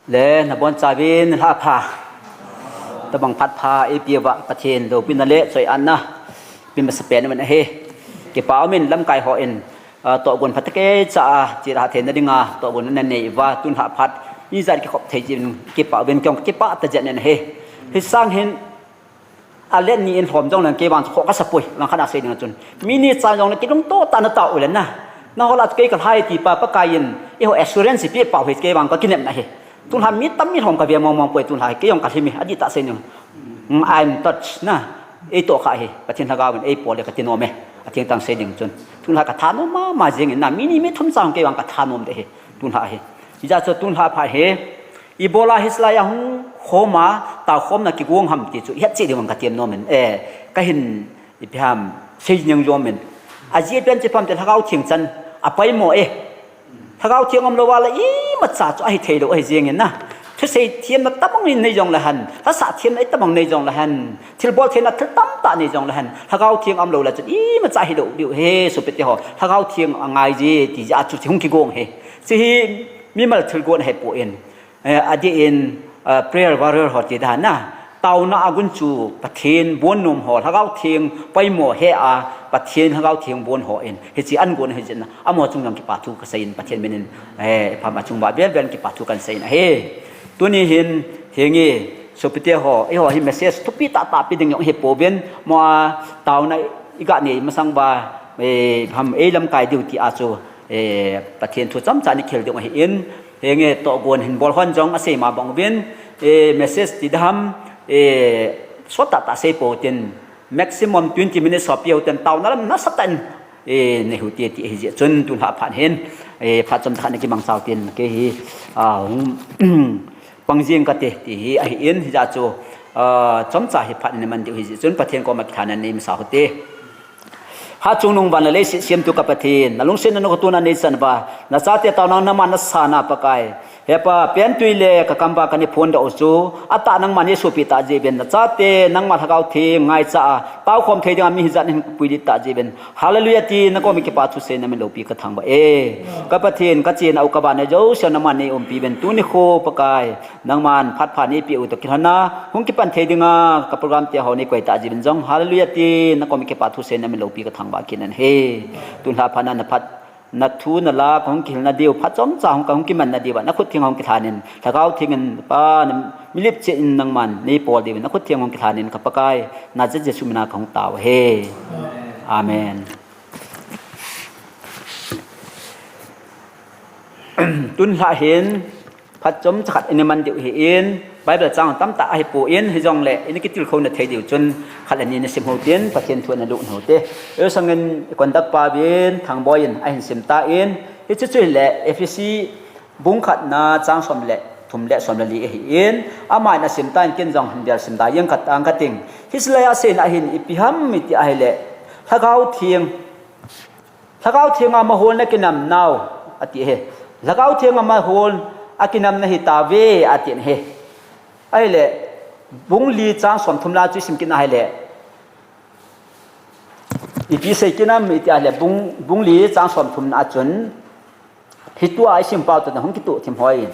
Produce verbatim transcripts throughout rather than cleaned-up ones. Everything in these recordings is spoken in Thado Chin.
Le nabonchauvin lhapha, tabang phatpha eipeuva Pathen loupina le choi-atna ipe masapen ahi. Kipa umin lamkai hon, ah, tohgon phatah keicha a, chilhah theina dinga tohgon ananei uva, tun lhaphat ijat kikhop thei jeh in kipa uvin, kei jong kakipah tah jeh in ahi. Hisang hin alet ni in lhom jongleng kei vang chu khoh kasapoi, langkhat a sei ding a chun. Mi ni chan jongle kilungto tah a natao uleh na, nangho lah a chu kei kalhai tipa Pakai in eiho assurance eipeh pau hi kei vang kakinepna ahi. Tunlha mi tam mi lhom kave mong mong poi, tunlha kei jong kalhim e, adihtah sei ding. Mm, I'm touched na. Eitoh kha hi, Pathen lhagao in eipol e kati nom e. Athengtah sei ding chun, tunlha kathanom mama jeng in na, mi ni mi thum chan kei vang kathanom de hi, tunlha hi. Hijeh chun tunlha phat hi ibola hiche lai a hung khom a, taokhomna kigong ham ti chu ihet cheh diu vang katem nom in, eh, kahin ipi ham sei jing jom in. Ajeh pen chu ipi ham itile Lhagao Theng chan apoimo e. Lhagao Theng umlou a le imacha chu ahi theilou ahi jeng in na. Thusei themna tabang nei jongle hen, lhasam themna itabang nei jongle hen, thilbol theina thil tamtah nei jongle hen, Lhagao Theng umlou le chun imacha hilou diu ahi, sopite ho. Lhagao Theng angai je ti jeh a chu hiche hung kigong ahi. Hiche hi mimal thilgon ahipoi. Eh, adeh in, eh, prayer warrior ho ti dan a, taona a gun chu Pathen bon nom ho, Lhagao Theng poimo he a, Pathen Lhagao Theng bon hon hiche agon ahi jeh in, amaho chung jong kipa thu kasei in, Pathen min in, eh, ipi ham achung uva vel vel in kipa thu kahin sei in ahi. Tuni hin, henge, sopite ho, eiho hi message thupi tah tah pe ding jong hipouvin, mo a taona iga nei masang uva, eh, ipi ham eilamkai diu ti a chu, eh, Pathen thu chomcha in ikhel diu ahin, henge tohgon hin bol hon jong asei ma bang uvin, eh, message ti ding ham, eh, sot tah tah sei pou tin, maximum twenty minutes ho pe u tin, taona lam nasatah in, eh, nei u hite ti ahi jeh chun, tunlha phat hin, eh, phat chomcha khat na kimangcha u tin, kei hi, ah, hung, pang jing kate ti hi ahin, hijeh chun, ah, chomcha hi phat in iman diu ahi jeh chun, Pathen koma kilhaina nei masa u hite. Hatchungnung van le leiset semtu ka Pathen, nalungsetna nakhotohna neichan uva, nachate taona naman nasan a Pakai. He Pa, pentui le kakam uva kana phondoh u chu, atah nangman neisopi tah jeh uvin, nachate nangma Lhagao Theng ngaicha a, taokhom thei dinga mi hijat in puilut tah jeh uvin. Hallelujah ti, nakom kipa thu seiyin namin loupi kathangvah e. Ka Pathen, kachena u kavana jouse naman neiumpi uvin, tuni kho Pakai. Nangman phat pha neipeh u toh kilhona, hung kipan thei dinga, ka program te ho neikoi tah jeh uvin jong, hallelujah ti, nakom kipa thu seiyin namin loupi kathangvah kit in ahi. Tunlha phat na naphat, nathu nala, kahung kihilna diu, phat chomcha hung kahung kimanna diuva, nakhut theng hung kilhan in, Lhagao Theng in, Pa, namilip cheh in nangman neipol diuvin, nakhut theng hung kilhan in, ka Pakai, Nazareth Jesu mina kahung tao ahi. Amen. Tunlha hin, phat chomcha khat ina man diu ahin, Bible chang tamtah ahipon, hijongle, ina kitilkhouna thei diu chun, khat le ni nasim u hitin, Pathen thu nalut u hite. Eisangin, conduct pa uvin, Thangboi in, ahin sim tan, hiche chu hile, Ephesi bung khatna, chang som le thum le som le li ahin, aman asim tan, ken jong hin bel sim da jeng khat ang kating. Hiche lai a aseina hin, ipi ham iti ahile, Lhagao Theng, Lhagao Theng a mahol nakinam nau, ati ahi. Lhagao Theng a mahol akinam nahitauve, ati ahi. Ahile, bung li chang som thum na chu isim kit na hile. Ipi sei kit nam iti ahile, bung, bung li chang som thum na chun, hitua isim pau chu nahung kitoh thim hoi in.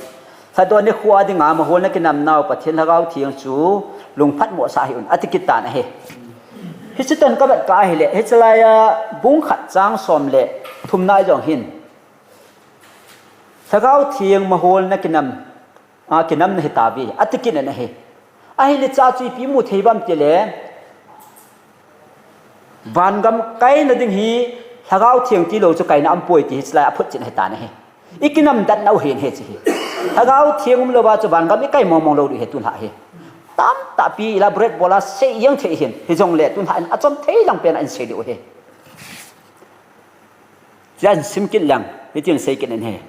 Lhadon nikho a dinga mahol nakinam nau Pathen Lhagao Theng chu lungphat mo sah hih un, ati kit tan ahi. Hiche toh kavet kah ahile, hiche lai a bung khat chang som le thum na jong hin, Lhagao Theng mahol nakinam, a, kinam nahitauve, ati kit in ahi. Ahile hiche a chu ipi imu thei uvem itile, vangam kaina ding hi Lhagao Theng tilou chu kaina aumpoi ti hiche lai a photchetna ahitan ahi. Ikinam dan nau hin hiche hi. Lhagao Theng umlouva chu vangam ikai mong mong lou diu ahi tunlha hi. Tamtah pi elaborate bol a sei jeng thei ahin, hijongle tunlha in achom thei lang pen a isei diu ahi. Hiche a isim kit leng, hitin sei kit in ahi.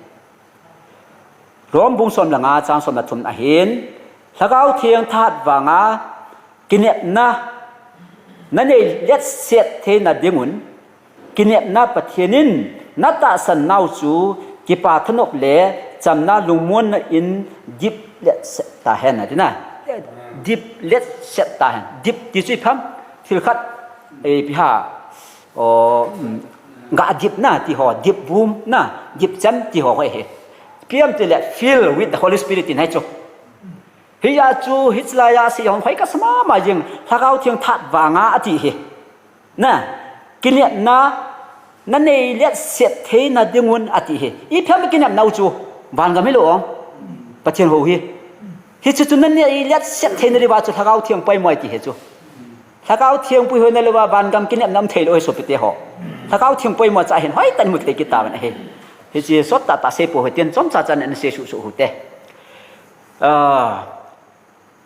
Rom bung som le nga chang som le thum na hin, Lhagao Theng thahat vanga kinepna nanei letset theina dingun, kinepna Pathen in natahsan nau chu kipa thanop le chamna lungmonna in dip letset tahen, ati na. Dip letset tahen. Dip ti chu ipi ham, thil khat, eh, ipi ham, o, um, ga dip na ti ho, dip vum na, dip chem ti ho ahi. Ipi ham itile, filled with the Holy Spirit tina ahi chu. Hia chu, hichelai a asei jong hoi kasa mama jeng, Lhagao Theng that vanga ati ahi. Na, kinepna, nanei letset theina dingun ati ahi. Ipi ham kinepna u chu, vangam hilou o. Pathen hou hi. Hichu chu nanei letset theina diuva chu Lhagao Theng poimo ahi ti ahi chu. Lhagao Theng puihoina louva vangam kinepna um theilou ahi sopite ho. Lhagao Theng poimo cha hin hoitah in mu thei kit tauvin ahi. Hiche sot tahtah sei pou hitin chomcha chan in sei suhsuh uhite. Ah,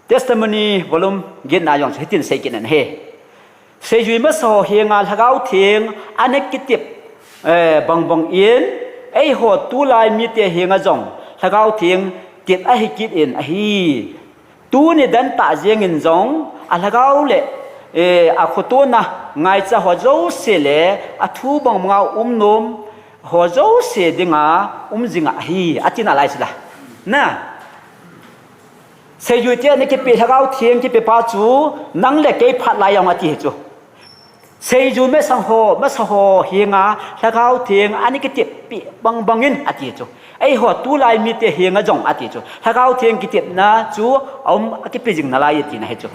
Testimony volume getna jong chu hitin sei kit in ahi. Seijui masa ho henga Lhagao Theng ana kitep, eh, bangbang in, eiho tulai mite henga jong Lhagao Theng tep ahi kit in ahi. Tuni dan tah jengin jong, alhagao le, eh, akhotona ngaicha ho jouse le, athu bangbanga umnom ho jouse dinga, um jinga ahi, ati nalai chu la. Na. Seijui te ana kipe Lhagao Theng kipe pa chu, nang le kei phat lai jong ati ahi chu. Seijui masang ho, masa ho henga, Lhagao Theng ana kitep pi bangbang in ati ahi chu. Eiho tulai mite henga jong ati chu. Lhagao Theng kitepna chu aum akipe jing nalai tina ahi chu.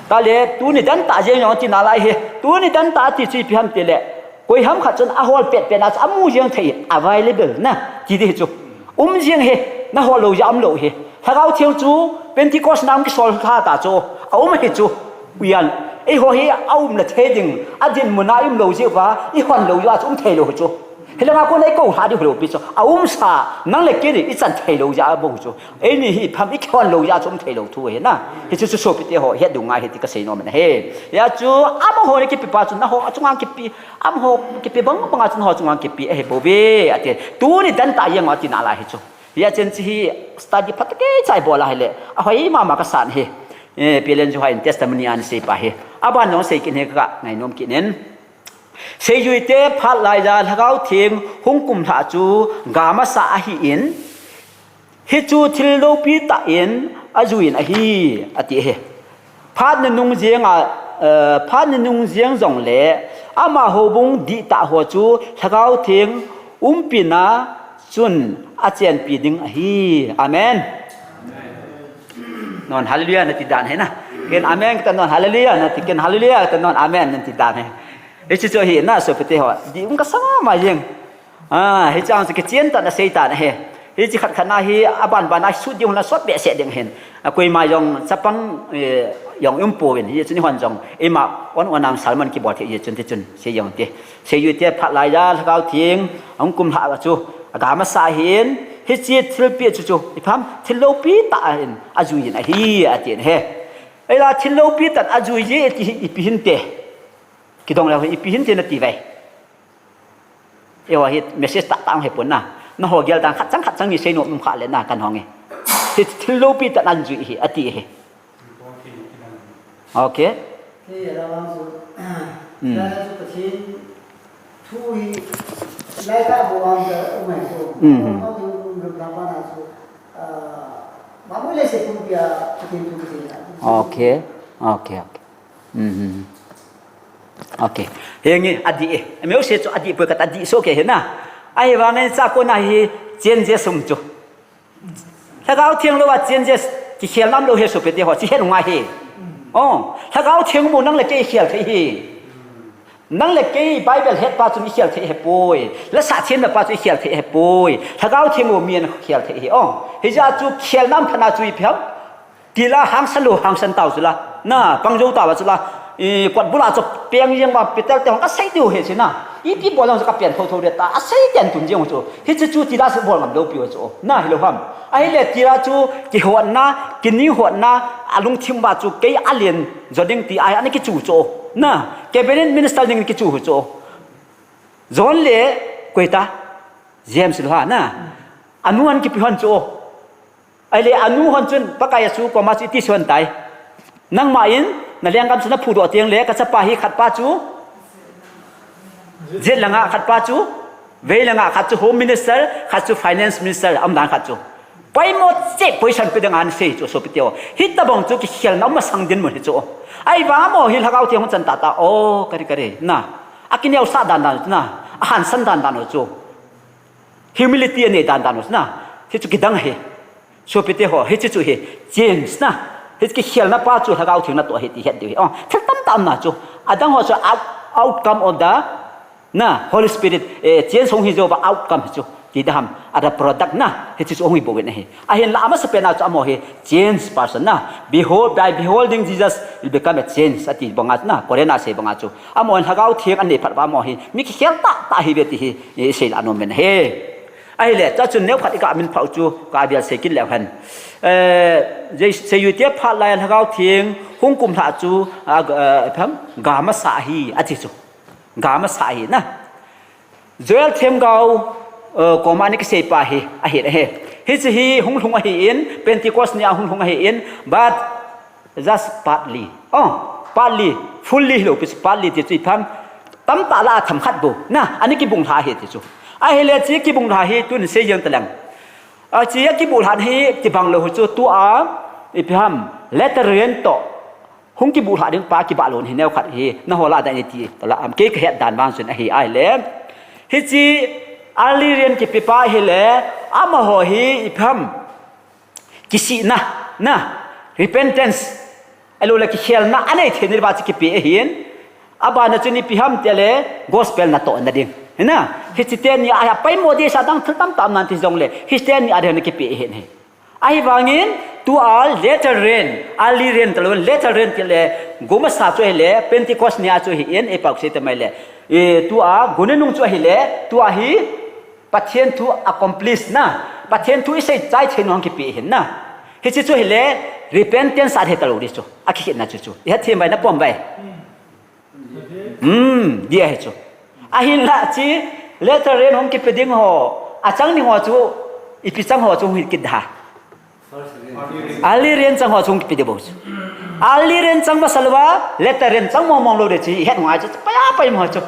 Tale, tuni dan tah jeng jong ati nalai ahi. Tuni dan tah ati chu ipi ham itile, koiham khat chun ahol petpet na chu amu jeng thei, available na, ti ding ahi chu. Um jeng ahi, nahol lou jeh a umlou ahi. Lhagao Theng chu Pentecost na hung kisol lha ta chu, aum ahi chu. Uiyan, eiho hi aumna thei ding, adinmun a i umlou jeh uva, ihon lou jeh a chu um theilou ahi chu. Hilanga kona ikou lha diu hilou pi chu. Aumsa, nang le kei in ichan theilou jeh a bou chu. Eini hi ipi ham ikihon lou jeh a chu um theilou thu ahi na. Hichu chu sopite ho, het diu ngai ahi ti kasei nom in ahi. Hia chu, amaho ana kipe pa chu, naho achunga kipe, amaho kipe bangbanga chu naho chunga kipe ahibouve, ati. Tuni dan tah jeng u ati nalai ahi chu. Hia chen chu hi study phatah kei cha ibol a ahile, ahoi mama kasan ahi. Eh, Pi Len Ju Hai in testimony ana sei pa hi. Aban jong sei kit in ahi, ka ngainom kit in. Seijui te phat laiya Lhagao Theng hung kumlhah chu ga masa ahin, hichu thil loupi tah in ajuiyin ahi, ati ahi. Phat nunung jeng a, eh, phat nunung jeng jongle ama houbung dihtah ho chu Lhagao Theng umpina chun achenpi ding ahi. Amen. Non hallelujah nati dan ahi na. Ken amen kati non hallelujah nati, ken hallelujah kati non amen nati dan ahi. Hiche chu ahi na sopite ho. Dih um kasa mama jeng. Ah, hiche chu kichen tah in asei tan ahi. Hiche khat khat na hi aban ban a sut ding hon a sot behseh ding ahin. A koima jong chapang, eh, jong um pouvin. Hiche chu eihon jong eima on on a sermon kibol thei hiche chun ti chun sei jong ti. Seijui te phat laiya Lhagao Theng ahung kumlhah chu aga masa ahin, hiche thilpeh chu chu ipi ham thil loupi tah in ajuiyin ahi, ati ahi. Eila thil loupi tah in ajui jeh iti hi ipi hinte. Kidong leu hin ipi hinte nati uve. Eiho hi message tahtah hung hipon na. Naho gel dan khat chang khat chang ni sei nom um kha le na kan hong e. Hi thil loupi tah in ajui ahi, ati ahi. Okay. Kei a vang chu, Hmm. Lai chu Pathen thu hi, lai ka bo ang ka um mai chu. Hmm. Ang ka um um ka pa na chu, ah, ma mu le se kum pia Pathen thu ka se na. Okay. Okay, okay. Hmm. Okay. Henge, adih e. Ame u se chu adih poi kati, adih soh kei ahi na. Ahivangin cha kona hi changes um chu. Lhagao Theng louva changes kikhel nam lou ahi sopite ho, chu het ngai ahi. Oh, Lhagao Theng u nang le kei khel thei ahi. Nang le kei Bible het pa chun ikhel thei ahipoi. Lasah themna pa chu ikhel thei ahipoi. Lhagao Theng u mi akhel thei ahi. Oh, hijeh a chu khel nam phat na chu ipi ham. Tila hangsan lou, hangsan tau chu la. Na, pang jou tau chu la. I, kot bula chu peng jeng ba, Peter te hung kasei diu ahi chu na. Ipi bol jong chu kapen thotho ding ta, asei ten tun jeng chu. Hiche chu tila chu bol ngam lou pi u chu. Na, hilou ham. Ahile tila chu kihotna, kinihotna, alungthim uva chu kei alen jo ding ti a ana kichu chu. Na, cabinet minister ding kichu chu. John le koi ta, James lou ham na. Anu ahin kipe hon chu. Ahile anu hon chun, Pakai Jesu koma chu iti sei hon tai. Nangma in, na lenggam chu na phudoh teng le, ka chapa hi khat pa chu, jet langa khat pa chu, vei langa khat chu Home Minister, khat chu Finance Minister, aum dan khat chu. Poimo cheh position pe ding ahin sei chu sopite ho. Hitobang chu kikhelna um masang dinmun ahi chu. Ahivang amaho hi Lhagao Theng hung chan tahtah, oh, kari kari, na. Akineosah dan dan chu na. Ahangsan dan dan chu. Humility anei dan dan chu na. Hichu kidang ahi. Sopite ho, hichu chu hi change na. Hichu kikhelna pa chu Lhagao Theng natoh ahi ti het diu ahi. Oh, thil tamtah um na chu. Adang ho chu out, outcome of the na Holy Spirit, eh, change hung hi jouva outcome hi chu. Ti da ham, a the product na. Hichu chu hung hi bou in ahi. Ahinla amasapen a chu amaho hi change person na. Behold, by beholding Jesus will become a change. Ati banga na, Corinth a sei banga chu. Amaho Lhagao Theng anei phat uva amaho hi mi kikhel tahtah ahiuve ti hi, eh, seila nom in ahi. Ahile, chachun neokhat iga min phah u chu, ka vel sei kit leu hen. Eh, Jei-, Seiyute phat lai Lhagao Theng, hung kumlha chu, a, a, phang, ga masa ahi, ati chu. Ga masa ahi na. Joel Themgao, eh, koma ana kisei pa hi, ahi, ahi. Hiche hi hung lhung ahin, Pentecost nia hung lhung ahin, but just partly. Oh, partly, fully hilou pi chu, partly ti chu ipi ham, tamtah lah a themkhat bou. Na, ana kibung lha ahi ti chu. Ahile hiche kibung lha hi tun sei jeng taleng. Hiche kibung lha hi kibang lou hi chu tua, ipi ham, letter rain toh. Hung kibung lha ding pa kibah lou hi neokhat hi, nangho lah a dan iti, lah a, kei kahet dan vang chun ahi ahile. Hiche early rain kipe pa hile, amaho hi ipi ham, kisihna, na, repentance, ahilouleh kikhelna, anei thei nauva chu kipe ahin. Abana chun ipi ham tile, gospel natohna ding. Hina, hiche teni a, a poimo ding sa dang thil tamtah um nan ti jongle, hiche teni a ding kipe ahin hi. Ahivangin, tua letter rain, early rain talou, letter rain tile, ga masa chu hile, Pentecost nia chu hin, eipao sei tamai le. E, tua, ga nunung chu hile, tua hi, Pathen thu accomplish na, Pathen thu isei chai thei nung kipe ahin na. Hiche chu hile, repentance ahi talou ding chu. Akikhenna chu chu. Ihet thei uvem, napom uvem? Hmm, dia hi chu. Ahinla hiche, letter rain hung kipe ding ho, achang ding ho chu, ipi chang ho chu hung hi kit da. Early rain chang ho chu hung kipe ding bou chu. Early rain chang masa louva, letter rain chang mong mong lou ding chu, ihet ngai chu, paiya pai mo chu.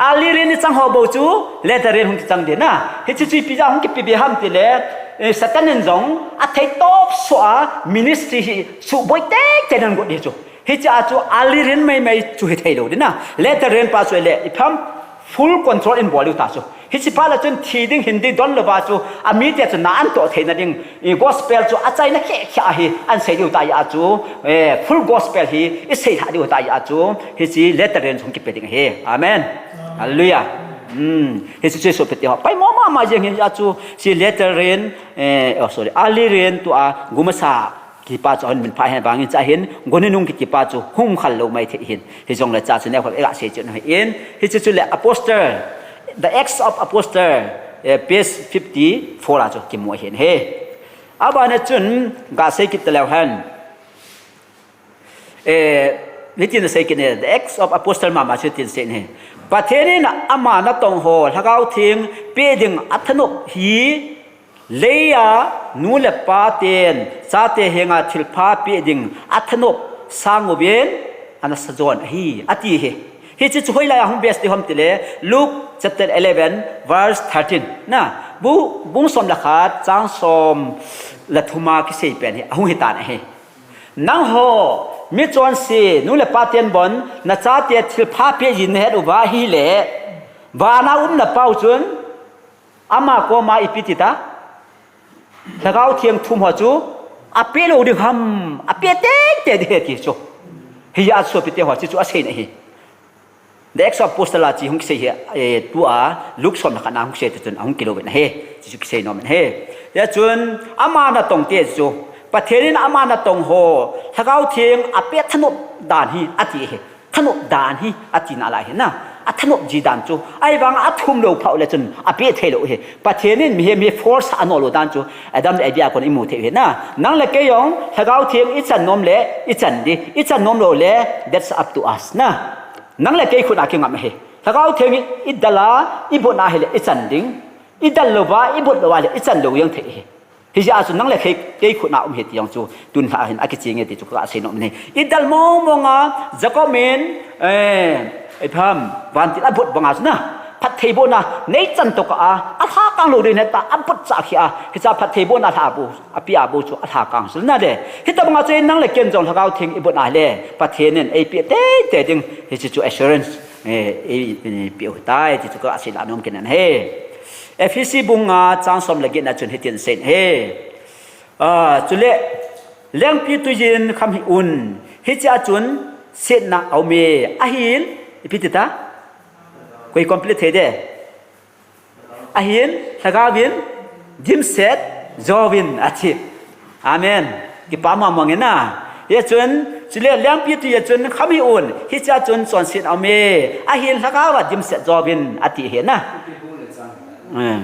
Early rain chang ho bou chu, letter rain hung kichang ding na. Hiche chu ipi jeh a hung kipe be ham tile, eh, Satan in jong, athei tawp soh a, ministry hi, suboi tei tei nan got ding chu. Hiche a chu early rain mai mai chu hithei lou ding na. Letter rain pa chu le ipi ham full control in bol u ta chu. Hiche pa la chun thi ding hin ding don louva chu amite chu na an toh theina ding. I gospel chu achaina khe khe ahi an sei diu ta a chu. Eh, full gospel hi isei lha diu ta a chu. Hiche letter rain chu hung kipe ding ahi. Amen. Hallelujah. Hmm. Hiche chu sopite ho. Poimo mama jeng hi a chu. Hiche letter rain, eh, oh, sorry. Early rain tua ga masa. Kiti pa chu ahung min phah hen vangin chu ahin, ga nunung kiti pa chu hung khal lou mai thei hin. Hijongle chu chu neokhat iga sei chu ahin. Hiche chu le Apostle, The Acts of Apostle, eh, page fifty-four a chu kimu ahin hi. Abana chun ga sei kit taleu hen. Eh, hitin asei kit e, The Acts of Apostle mama chu hitin asei e. Pathen in ama natong ho, Lhagao Theng pe ding athanop hi, Leiya nu le pa ten chate henga thilpha pe ding athanop sang uvin ana sajon ahi, ati hi. Hiche chu hoilai a hung base ding ham tile, Luke chapter eleven, verse thirteen. Na, bu-, bung som le khat, chang som le thum a kisei pen hi, ahung hitan ahi. Nangho, michonse, nu le pa ten bon, nachate thilpha pe jin nahet uva ahile, vana um na Pau chun, ama koma ipi ti ta, Lhagao Theng thum ho chu, apeh lou ding ham, apeh tei tei ding ahi ti chu. Hia chu sopite ho, hiche chu asei na hi. The Acts of Apostle a hiche hung kisei hi, eh, tua, Luke som le khat na hung kisei ta chun, ahung kilou ve na hi. Hiche chu kisei nom in ahi. Hia chun, ama natong te chu, Pathen in ama natong ho, Lhagao Theng apeh thanop dan hi, ati hi. Thanop dan hi, ati nalai hi na. Athanop ji dan chu. Ahivang athum lou phat le chun apeh thei lou hi. Pathen in mihem hi force a anol lou dan chu. Adam le Eve a kon imu thei hi na. Nang le kei jong, Lhagao Theng ichan nom le, ichan ding. Ichan nom lou le, that's up to us na. Nang le kei khut a kingam hi. Lhagao Theng idal a, ibot na hile, ichan ding. Idal louva, ibot louva le, ichan lou jeng thei hi. Hijeh a chu nang le kei, kei khut a um hi ti jong chu tun lha hin akiching e ti chu kasei nom e. Idal mong mong a, Jacob in, eh, Abraham, vantil abot bang a chu na, phattheibohna, neichan tokah a, alhakang lou ding neta, abot chah khia, hicha phattheibohna lha bou, apeh bou chu alhakang chu na de. Hitabang a chu nang le ken jong Lhagao Theng ibot na le, Pathen in eipeh tei tei ding, hiche chu assurance, eh, ei, eipeh u tai, ti chu kasei la nom kit in ahi. Ephesi bung nga chang som le get na chun hitin asei in ahi. Ah, chule, lengpitwi in kham hih un, hichea chun setna aum e, ahin, ipi ti ta? Koi complete thei de. Ahin, lhagao in dimset jouvin ati. Amen. Kipa mama nge na. Hichun, chule lengpitwi a chun kham hih un, hichea chun chonsetna aum e, ahin lhagao a dimset jouvin ati ahi na. Eh,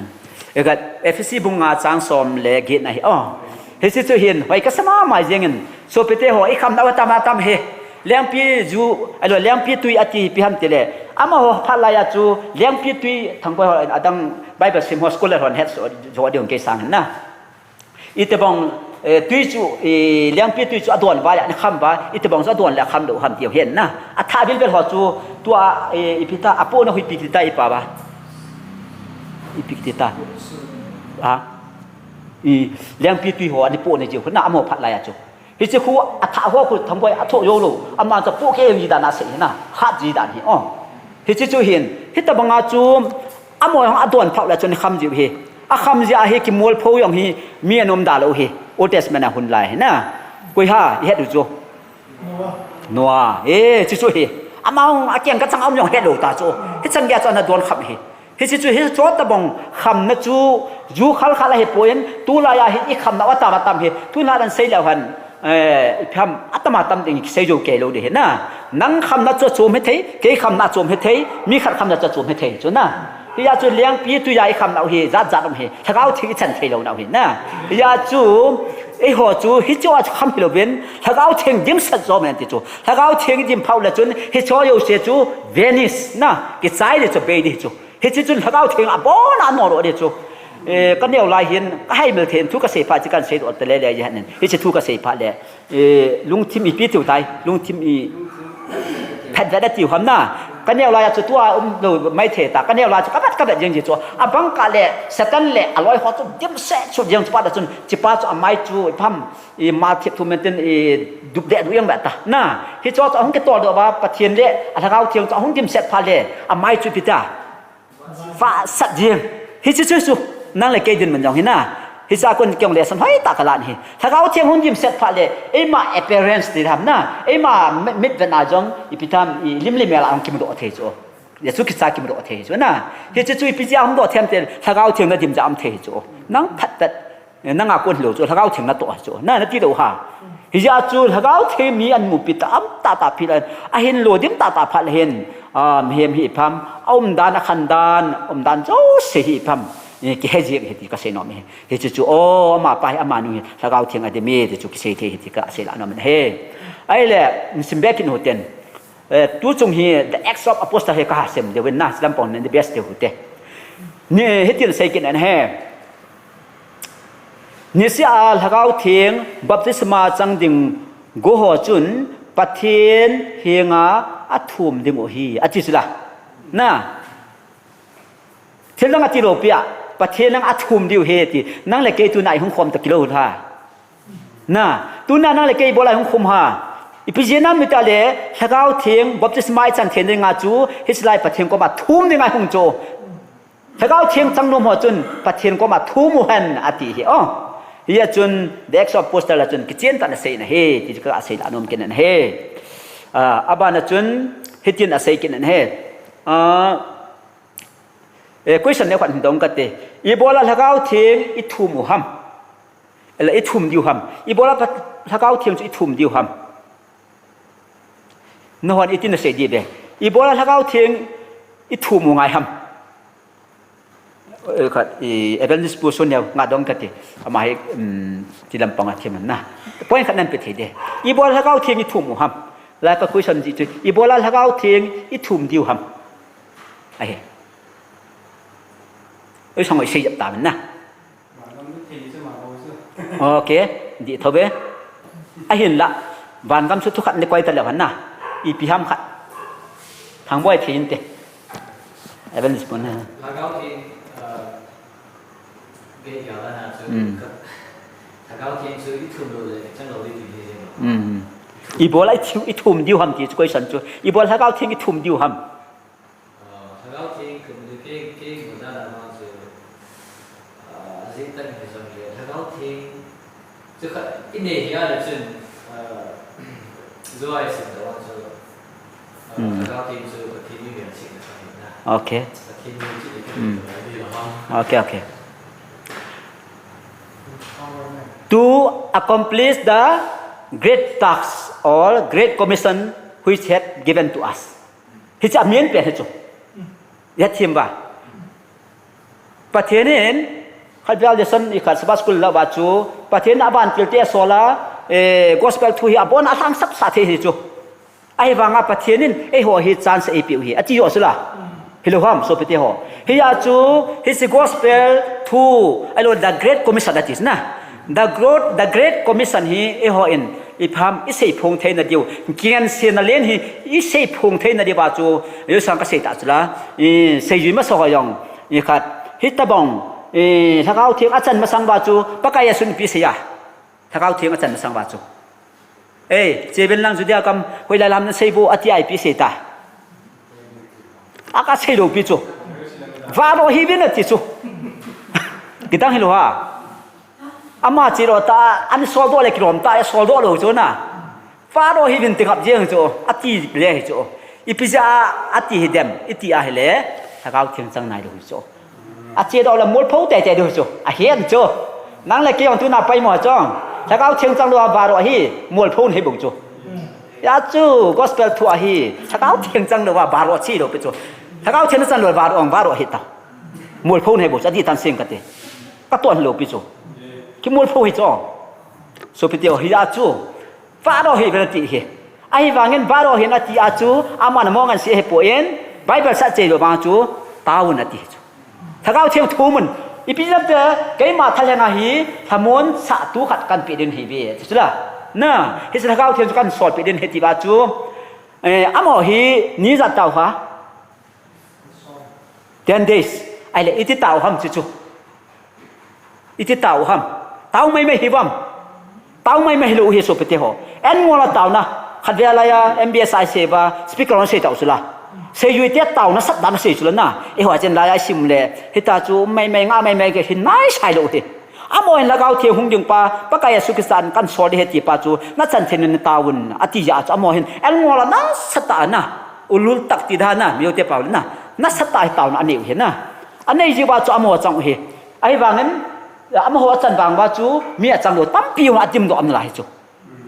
ikat Ephesi bung nga chang som le get na hi. Oh. Hiche chu hin, hoi kasa mama jengin, sopite ho, ikhamnau atam atam hi. Lengpi ju, alo, lengpitwi ati ipi ham tile. Amaho phat laiya chu, lengpitwi, Thangboi ho, adang Bible sim ho scholar hon het so, jo ding kei sang na. Itobang, eh, twi chu, eh, lengpitwi chu adon uva le, ana kham uva, itobang chu adon le akham lou ham tiu hen na. Athah bilbel ho chu, tua, eh, ipi ta, apohna hi ipi kiti ta ipa uva. Ipi kiti ta. Ha? I, lengpitwi ho, ana pohna jiu, na amaho phat laiya chu. Hiche khu athah ho khu Thangboi athoh jou lou. Aman chu apoh kei ji dan asei na. Khat ji dan hi. Oh. Hiche chu hin. Hitobanga chu amaho jong adon phat le chun kham jiu hi. Akham jeh a hi kimol pho jong hi mi anom da lou hi. Old Testament a hun lai hi na. Koi ham, ihet u chu. Noah. Eh, hiche chu hi. Ama jong akeng kachang a um jong het lou ta chu. Hichan gei a chu ana don kham hi. Hiche chu, hiche tobang khamna chu, ju khal khal ahi poi, tulaiya hi ikhamnau atam atam hi, tuna dan sei leu hen, eh, ipi ham atam atam ding kisei jou kei lou ding hi na. Nang khamna chu achom hithei, kei khamna achom hithei, mi khat khamna chu achom hithei chu na. Hia chu lengpitwi a ikhamnau hi, jat jat um hi, Lhagao Theng ichan thei lou nau hi na. Hia chu, eiho chu, hiche a chu kham hilouvin, Lhagao Theng dimset jouvin ti chu. Lhagao Theng idim phat le chun, hiche jouse chu, vanish na, kichai ding chu, bei ding chu. Hiche chun Lhagao Theng abon a anol lou ding chu. Eh, kaneo lai hin, kahaimil thei in thu kasei phat chu kahin seidoh ta lele jeng in. Hiche thu kasei phat le. Eh, lungthim ipi tiu tai, lungthim i phetvet atiu ham na. Kaneo laiya chu tua um lou mai thei ta. Kaneo lai chu kavet kavet jeng ji chu. Abang kah le, Satan le, aloi ho chu dimset sut jeng chu phat le chun. Hiche pa chu amai chu, ipi ham, imal thip thum men tin, idup deh duh jeng vet ta. Na, hiche chu ahung kitol doh uva, Pathen le, a Lhagao Theng chu ahung dimset phat le, amai chu ipi ta. Vahsat jeng. Hiche chu chu. Nang le kei dinmun jong hi na. Hiche a kon kei jong lesson hoitah kalah in ahi. Lhagao Theng hung dimset phat le. Eima appearance ti ham na. Eima mi-, mitvet na jong. Ipi ham i lim le mel a hung kimudoh thei chu. Jesu Christa kimudoh thei chu na. Hiche chu ipi jeh a hung doh thei ham tile. Lhagao Theng nadim jeh a um thei chu. Nang phat phat. Eh, nanga kon hilou chu, Lhagao Theng natoh chu, na, nati lou ham. Hijeh a chu, Lhagao Theng mi ahin mupi tah, um tah tah phat le, ahin lodim tah tah phat le hin, ah, mihem hi ipi ham, aumdan, akhandan, umdan jouse hi ipi ham, eh, kihe jeng ahi ti kasei nom e. Hiche chu, oh, amapa hi, amanu hi, Lhagao Theng adim e, ti chu kisei thei ahi ti kasei lah nom e. Ahile, sim be kit u hite. Eh, tuchung hi, The Acts of Apostle hi kahin sim diu vin na, lampang nin the best diu hite. Ni, hitin asei kit in ahi. Niseh a Lhagao Theng baptisma chang ding go ho chun Pathen henga athum diu ahi, ati chu la. Na. Thil dang ati lou pi a, Pathen henga athum diu ahi ati. Nang le kei tuna ihung khom ta kilou ha. Na, tuna nang le kei ibola ihung khom ham. Ipi jeh ham itile, Lhagao Theng baptisma ichan thei dinga chu, hiche lai Pathen koma thum dinga ihung chu. Lhagao Theng chang nom ho chun Pathen koma thum u hen ati ahi. Oh. Hia chun The Acts of Apostle a chun kichen tah in asei in ahi, ti chu kasei lah nom kit in ahi. Ah, abana chun hitin asei kit in ahi. Ah, eh, question neo khat hin dong kate. Ibola Lhagao Theng ithum u ham. Ela ithum diu ham. Ibola Pat-, Lhagao Theng chu ithum diu ham. Nahon iti nasei diu ve. Ibola Lhagao Theng ithum u ngai ham. Eh, khat, i, Evangelist Pu Sun Neo, nga dong kati. Ama hi, um, ti lampang a thim na. Point khat nahin pe thei diu. Ibola Lhagao Theng ithum u ham. Lai ka question ji chu. Ibola Lhagao Theng ithum diu ham. Ahi. Ei sang oi sei jep ta na. Ok, dih tho ve. Ahinlah, vangam chu thu khat nakoi ta leu hen na. Ipi ham khat. Thangboi thei inte. Evangelist Pu na. Lhagao Theng, uh, gei gala na chu. Hmm. Lhagao Theng chu ithum lou le, chang lou le ti le. Hmm. Ibola ithu-, ithum diu ham ti chu question chu. Ibola Lhagao Theng ithum diu ham. Ah, Lhagao Theng thum diu kei, kei mu dan a chu. Inei hi a le chun, uh, July sim da wan chu, uh, hmm, Lhagao Theng chu Pathen mi veng chihna kha hi na. Okay. Pathen mi chihna kha hi, hmm, na hi lo ham. Okay, okay. To accomplish the great task or great commission which had given to us. Hiche a main pen hi chu. Ya thim ba. Pathen in, khat vel lesson i khat Sabbath school la ba chu, Pathen in a vantil te a sol a, eh, gospel thu hi abon a lhangsap sa thei hi chu. Ahivanga Pathen in eiho hi chance eipeh u hi, ati jo sula. Hi lo ham, sopite ho. Hi a chu, hiche gospel thu, ahilou the Great Commission ati na. The Great, the Great Commission hi eiho in, ipi ham, i seiphong theina diu, genseina len hi, i seiphong theina diu ba chu, i sang ka sei ta chu la, i seijui masa ho jong, i khat, hi tabang, i Lhagao Theng a chan masang ba chu, Pakai a sun ipi sei a. Lhagao Theng a chan masang ba chu. Ei, che ven lang Judea gam, hoilai lam na sei bo, ati a ipi sei ta. A ka sei lou pi chu. Varo hi vin ati chu. Kidang hi lo ha. Ama che lo ta, an sol do le kilom ta, sol do lo chu na. Varo hi vin ti ngap jeng chu, ati le hi chu. Ipi ja ati hi dem, iti a hi le, Lhagao Theng chang nai lo hi chu. A che do le mol pho te te do chu, a hian chu. Nang le kei jong tuna pai mo chong. Lhagao Theng chang lo a varo hi, mol pho hi bung chu. Ya chu, gospel thu a hi, Lhagao Theng chang lo a varo chi lo pi chu. Lhagao Theng chang lo a varo ang varo hi ta. Mol pho hi bung chu, a di tan sing ka te. Ka ton lo pi chu. Ki mol pho hi chu. Sopite ho hi ya chu. Varo hi vin ati hi. Ahivangin varo hi ati a chu, aman among an si hi poi in, Bible sa che lo vang chu, taovun ati hi chu. Lhagao Theng thumun, ipi lam te, keima thalheng a hi, lhamon sa tu khat kan pe din hi ve, ti chu la. Na, hiche Lhagao Theng chu kan sol pe din hi ti ba chu, eh, amaho hi, ni jat tao ha. Ten days. Ahile, iti tao ham chi chu. Iti tao ham. Tao mai mai hi vam. Tao mai mai hi lo hi sopite ho. En ngol a taona. Khat ve lai a, M B S I sei ba, speaker on sei tao chu la. Seijui te taona sat dan sei chu la na. Eiho a chen lai a sim le. Hita chu mai mai nga mai mai ke hi nai sai lo hi. Amaho in Lhagao Theng hung ding pa, Pakai Jesu Christa in kan sol ding ahi ti pa chu, na chan thei in na taovun, ati jeh a chu amaho hin, en ngol a nasatah a na, ulul tak ti dan a, mi u te pau le na, nasatah a hi taona anei u ahi na. Anei jeh uva chu amaho achang u ahi. Ahivangin, amaho achan vang uva chu, mi achang lou tampi hung adimdoh um nalai hi chu.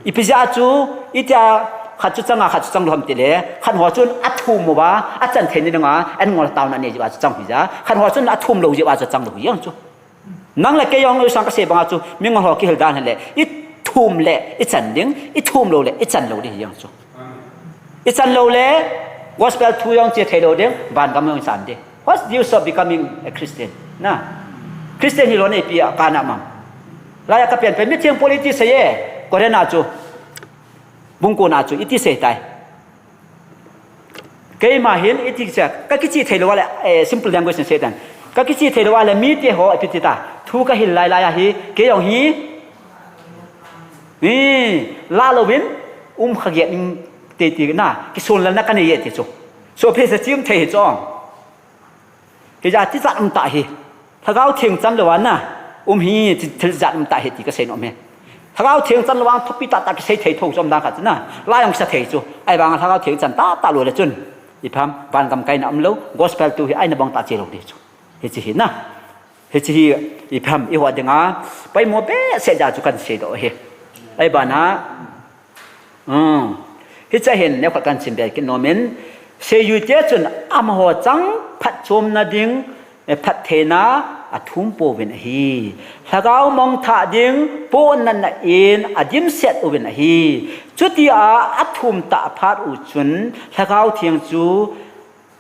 Ipi jeh a chu, itia khat chu chang a, khat chu chang lou ham ti le, khat ho chun athum uva, achan thei na ding a, en ngol a taona anei jeh uva chu chang u ahi jeh a, khat ho chun athum lou jeh uva chu chang lou u ahi jeng chu. Nang le kei jong u sang kasei banga chu, mingol ho kihil dan hile, i thum le i chan ding, i thum lou le i chan lou ding hi jeng chu. I chan lou le, gospel thu jong che thei lou ding, van gam jong i chan ding. What's the use of becoming a Christian? Na, Christian hi lou nei pi a ka na mam. Lai a ka pian pen, mithiang pol iti sei e, Korean a chu, bung ko na chu, iti sei tai. Keima hin iti che, ka kichih thei lou a le, eh, simple language in sei tan. Ka kichih thei lou a le, mi te ho ipi ti ta. Thu ka hil lai lai a hi, kei jong hi. Ni, la louvin, um kha giat ning te ti na, kisun la na ka nei e ti chu. So, phe sa chim thei hi chong. Hijeh a tijat um tah hi. Lhagao Theng chan lou a na. Um hi, ti, tijat um tah hi ti kasei nom e. Lhagao Theng chan lou a thupi tah tah kisei thei tho chu um dan khat chu na. La jong kisa thei chu. Ahivang a Lhagao Theng chan tah tah lou le chun. Ipi ham, van gam kaina um lou, gospel thu hi aina bang tah che lou ding chu. Hiche hi na. Hiche hi, ipi ham, eiho dinga. Poimo behseh jeh a chu kan seidoh hi. Ahivang a, Hmm. Hiche hin neokhat kan sim be kit nom in, seijui te chun amaho chang phatchomna ding, eh, phattheina athum pouvin ahi. Lhagao mangthah ding pohnatna in adimset uvin ahi. Chutia athum tah phat u chun Lhagao Theng chu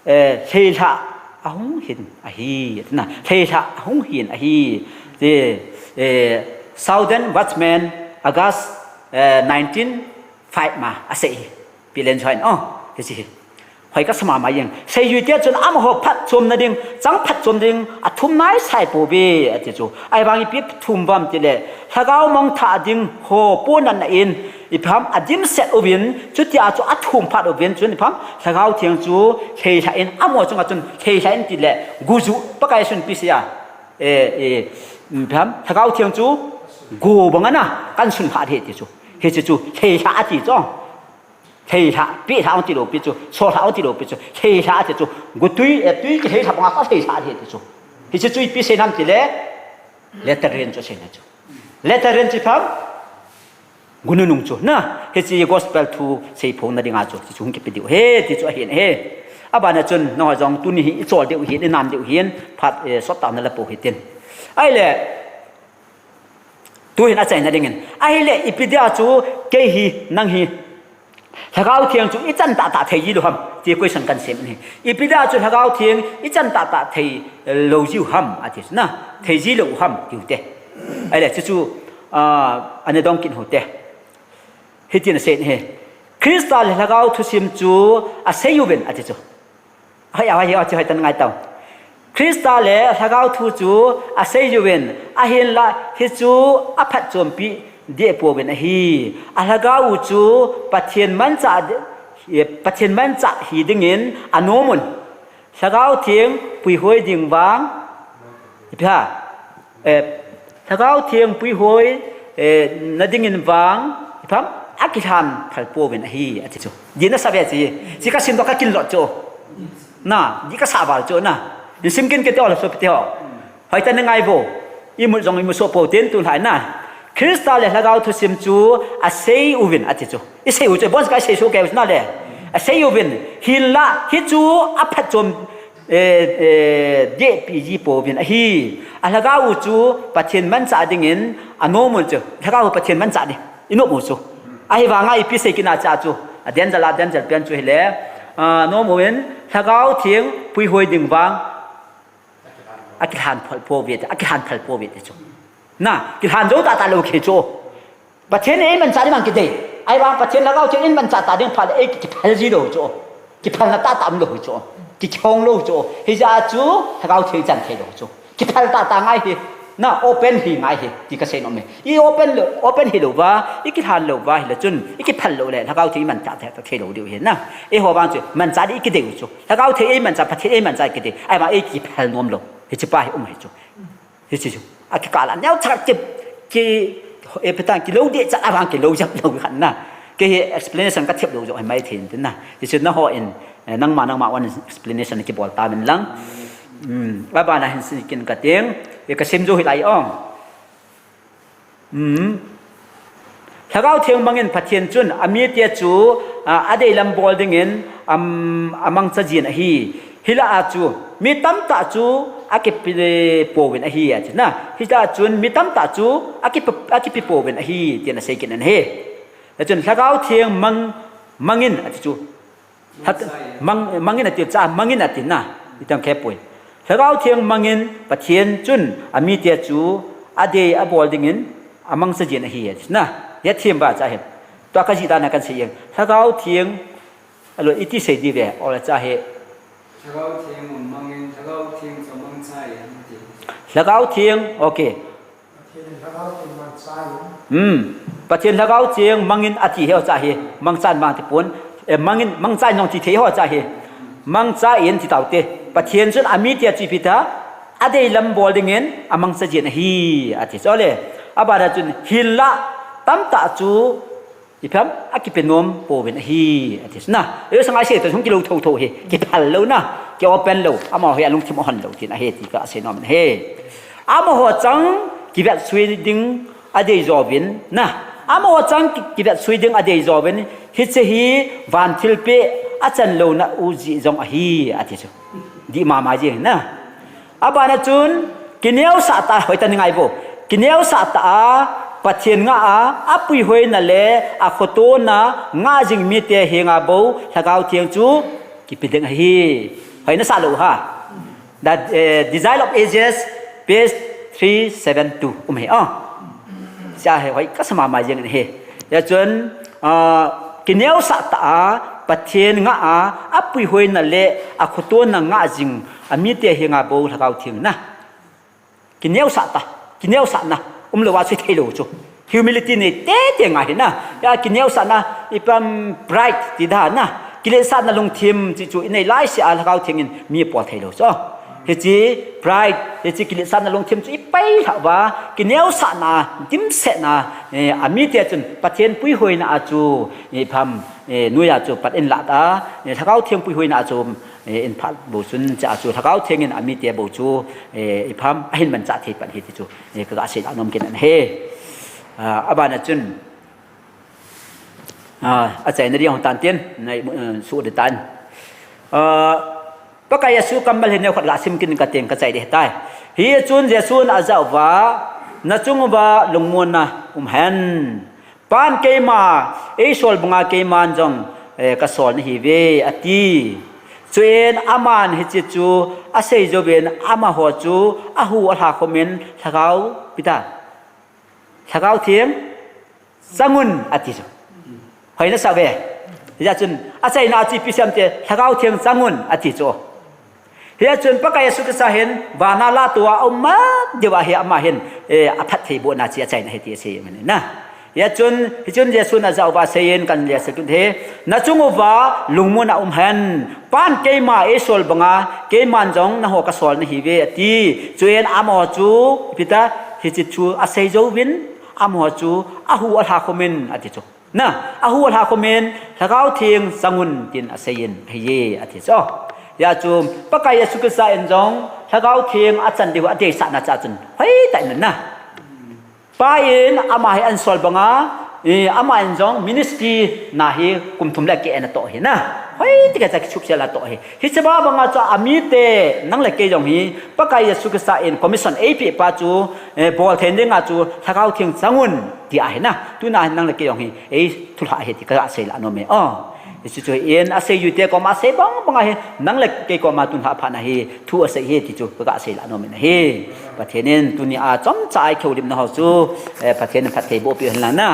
eh, lheilhah ahung hin ahi, tina, lheilhah ahung hin ahi. Ti, eh, Southern Watchman, August, eh, nineteen five ma, asei hi. Pi Len Joy in, oh, hiche hi. Hoi kasa mama jeng. Seijui te chun amaho phatchomna ding, chang phatchom ding, athum nai sai pouve, ati chu. Ahivang ipi thum uvam tile, Lhagao mangthah ding ho pohnatna in, ipi ham adimset uvin, chutia chu athum phat uvin, chun ipi ham Lhagao Theng chu lheilhah in, amaho chunga chun lheilhah in tile, guju, Pakai Jesun ipi asei a, eh, eh, ipi ham Lhagao Theng chu Go banga na, kan sun lha di ti chu. Hiche chu, lhei lha ati chu. Lhei lha, pi lha ong ti lou pi chu, so lha ong ti lou pi chu, lhei lha ati chu. Go tui, eh, tui kilhei lha banga ka lhei lha di ti chu. Hiche chu ipi sei nam ti le, latter rain chu sei na chu. Latter rain chu ipi ham? Go nunung chu. Na, hiche gospel thu seiphong na dinga chu. Hiche chu hung kipe diu ahi, ti chu ahin ahi. Abana chun, nangho jong tuni hi, i chol diu hin, i nam diu hin, phat, eh, sot tah na la pou hitin. Ahile, tu hin achaina dingin. Ahile, ipi dia chu, kei hi, nang hi, Lhagao Theng chu i chan tahtah thei ji lou ham, ti question kan sem in ahi. Ipi dia chu Lhagao Theng i chan tahtah thei lou jiu ham, ati chu na, thei ji lou ham, tiu te. Ahile, chu chu, ah, ana dong kit u te. Hitin asei in ahi. Christa le Lhagao thusim chu asei uvin, ati chu. Hoi, hoi, hoi, hoi, hoi, tan ngai tau. Christa le Lhagao thu chu asei uvin, ahinla hichu aphatchompi deh pouvin ahi. A Lhagao u chu Pathen manchah de-, eh, Pathen manchah hi dingin anom un. Lhagao Theng puihoi ding vang, ipi ham? Eh, Lhagao Theng puihoi, eh, na dingin vang, ipi ham? Akilhan phal pouvin ahi, ati chu. Di na sa ve chi. Chi ka sim doh ka kin lot chu. Na, di ka sa val chu na. In sim kin ke te o la so pe te ho. Hoi ta na ngai vo. I mu jong i mu so pou tin tu lhai na. Christa le Lhagao thusim chu asei uvin ati chu. I sei u chu, bon ka sei so ke u na le. Asei uvin. Hinla, hichu aphatchom eh, eh, dehpi ji pouvin ahi. A Lhagao u chu Pathen manchah dingin anom un chu. Lhagao u Pathen manchah ding. I nom u chu. Ahivanga ipi sei kit na cha chu. A danger la danger pen chu hile. Ah, nom uvin Lhagao Theng puihoi ding vang. Akilhan phal pouve, akilhan phal pouve ti chu. Na, kilhan jou tahtah lou kei chu. Pathen in eimanchah ding vang kidei. Ahivang Pathen Lhagao Theng in manchah ta ding phat le ei ki, kiphal ji lou chu. Kiphalna tahtah um lou chu. Ki, kihong lou chu. Hijeh a chu Lhagao Theng chan thei lou chu. Kiphal tahtah ngai hi. Na, open hi ngai hi. Ti ka sei nom e. I open lou, open hi lou va, i kilhan lou va hile chun, i kiphal lou le, Lhagao Theng i manchah ta, ta thei lou diu hi na. Eiho vang chu, manchah ding i kidei u chu. Lhagao Theng eimanchah, Pathen eimanchah kidei. Ahivang ei kiphal nom lou. Hiche pa hi um hi chu. Hiche chu. Akikah la neo thak ki, ki, eh, petan kilou deh chat avang kilou jap lou khat na. Kei hi explanation ka thep lou jo hi mai thei in tin na. Hiche nangho in, eh, nangma, nangma one explanation kibol ta min lang. Hmm, abana hin sei kit ka ting. Eh, ka sim jou hi lai ong. Hmm. Lhagao Theng mangin Pathen chun amite chu, a, adeilam bol dingin, am, amangcha jin ahi. Hilah a chu mi tamtah chu akipe pouvin ahi, ati na. Hilah a chun mi tamtah chu akipe, akipe pouvin ahi, tin asei kit in ahi. Hichun Lhagao Theng mang, mangin ati chu. Hat, mang, mangin ati cha, mangin ati na. Itang khe poi. Lhagao Theng mangin Pathen chun amite chu adei abol dingin amangcha jin ahi, ati na. Hia thim ba cha hin. Tua ka jih dan a kan sei jeng. Lhagao Theng, alo iti sei di ve, ola cha hi. Lhagao Theng mangin, Lhagao Theng chu mangcha in ati. Lhagao Theng, okay. Pathen Lhagao Theng mangcha in. Hmm. Pathen Lhagao Theng mangin ati hi o cha hi. Mangcha in mang ti pon. Eh, mangin, mangcha in jong ti thei ho cha hi. Mangcha in ti tau te. Pathen chun amite chu ipi ta. Adeilam bol dingin amangcha jin ahi. Ati chu le. Abana chun hinlah tamtah chu Ipi ham, akipe nom pouvin ahi, ati na. Ei sanga sei toh hung kilou thotho hi, kiphal lou na, ki open lou, amaho hi alungthim ahon lou tin ahi ti ka sei nom in ahi. Amaho chang kivetsui ding adei jouvin na. Amaho chang ki, kivetsui ding adei jouvin, hiche hi van thilpeh achan louna u jeh jong ahi, ati chu. Dih mama jeng na. Abana chun, kineosah tah a, hoitah in ngai vo. Kineosah tah a, Pathen ngah a, apuihoina le akhotona ngah jing mite henga bou Lhagao Theng chu kipe ding ahi. Hoina sah lou ha. The, eh, Desire of Ages, page three seven two. Um hi, ah. Sia hi hoi kasa mama jeng in ahi. Hia chun, ah, kineosah tah a, Pathen ngah a, apuihoina le akhotona ngah jing amite henga bou Lhagao Theng na. Kineosah tah, kineosahna, umlou a chu thei lou chu. Humility nei tete ngai hi na. Hia kineosahna, ipi ham pride ti dan na. Kiletsahna lungthim ti chu inei laisea Lhagao Theng in mi apol thei lou chu. Hiche pride, hiche kiletsahna lungthim chu ipailhah uva, kineosahna, dimsetna, eh, amite chun Pathen puihoina a chu, eh, ipi ham, eh, noiya chu pat inlah ta, eh, Lhagao Theng puihoina a chu, eh, inphah bou chun, chua chu Lhagao Theng in amite bou chu, eh, ipi ham, ahin manchah thei pan ahi ti chu, eh, kaga seilah nom kit in ahi. Ah, abana chun, ah, achaina ding hung tan tin, nai, eh, suh ding tan. Ah, Pakai Jesu kammal hi neokhat gasei kit ing kating kachai ding ahitai. Hichun Jesun ajah uva, nachung uva lungmonna umhen. Pan keima eisol banga keiman jong, eh, kasol nahiuve, ati. Chuin aman hiche chu asei jouvin amaho chu ahu alha khomin Lhagao, ipi ta, Lhagao Theng changun ati chu. Hoina sah uve. Hijeh chun achaina chu ipi asei em ti, Lhagao Theng changun ati chu. Hijeh chun Pakai Jesu Christa hin vana latoh a aum ma diuva hi ama hin, eh, aphattheibohna chu achaina ahi ti asei ahi na. Hijeh chun, hichun Jesun ajah uva aseiyin kahin lhasam kit u ahi. Nachung uva lungmonna umhen. Pan keima eisol banga keiman jong naho kasol nahiuve, ati. Chuin amaho chu, ipi ta, hiche chu asei jouvin, amaho chu ahu alha khomin, ati chu. Na, ahu alha khomin, Lhagao Theng changun tin aseiyin ahiye, ati chu. Hijeh chun Pakai Jesu Christa in jong Lhagao Theng achan diu adeisahna chu chun hoitah in na. Pa in ama hi ahin sol banga, eh, ama in jong ministry na hi kum thum le keh ana toh ahi na. Hoitah keh a chu kisuhsel a toh ahi. Hiche banga chu amite nang le kei jong hi Pakai Jesu Christa in commission eipeh pa chu, eh, bol thei dinga chu Lhagao Theng changun ti ahi na. Tuna hin nang le kei jong hi eithulhah ahi ti kaga seilah nom e. Oh. Hiche chu hin asei uvinte koma asei bang banga hi nang le kei koma tun lhah phat na hi thu asei ahi ti chu kaga seilah nom in ahi. Pathen in tunia chomcha eikihoulimna ho chu, eh, Pathen in phattheiboh peh hen lang na.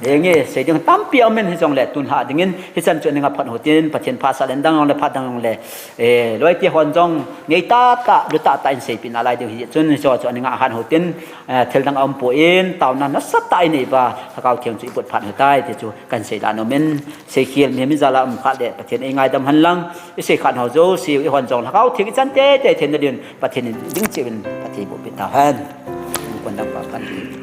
Henge, sei ding tampi aumin hijongle tun lhah dingin hichan chu ana ngah phat u hitin, Pathen phatsah le adang jongle phat dang jongle, eh, loite hon jong ngeitah tah, lutah tah in seipeh nalai diu ahi chun hiche chu ana ngah hen u hitin, eh, thil dang aumpoi, taona nasatah in inei uva, Lhagao Theng chu ibol phat u ahitai ti chu kahin seilah nom in, seikhel mihem jal a um khat le Pathen in eingaidam hen lang, isei khat ho jouse u eihon jong Lhagao Theng ichan teitei theina din Pathen in ding cheh uvin phattheiboh peh tahen. Kon dang pa phan.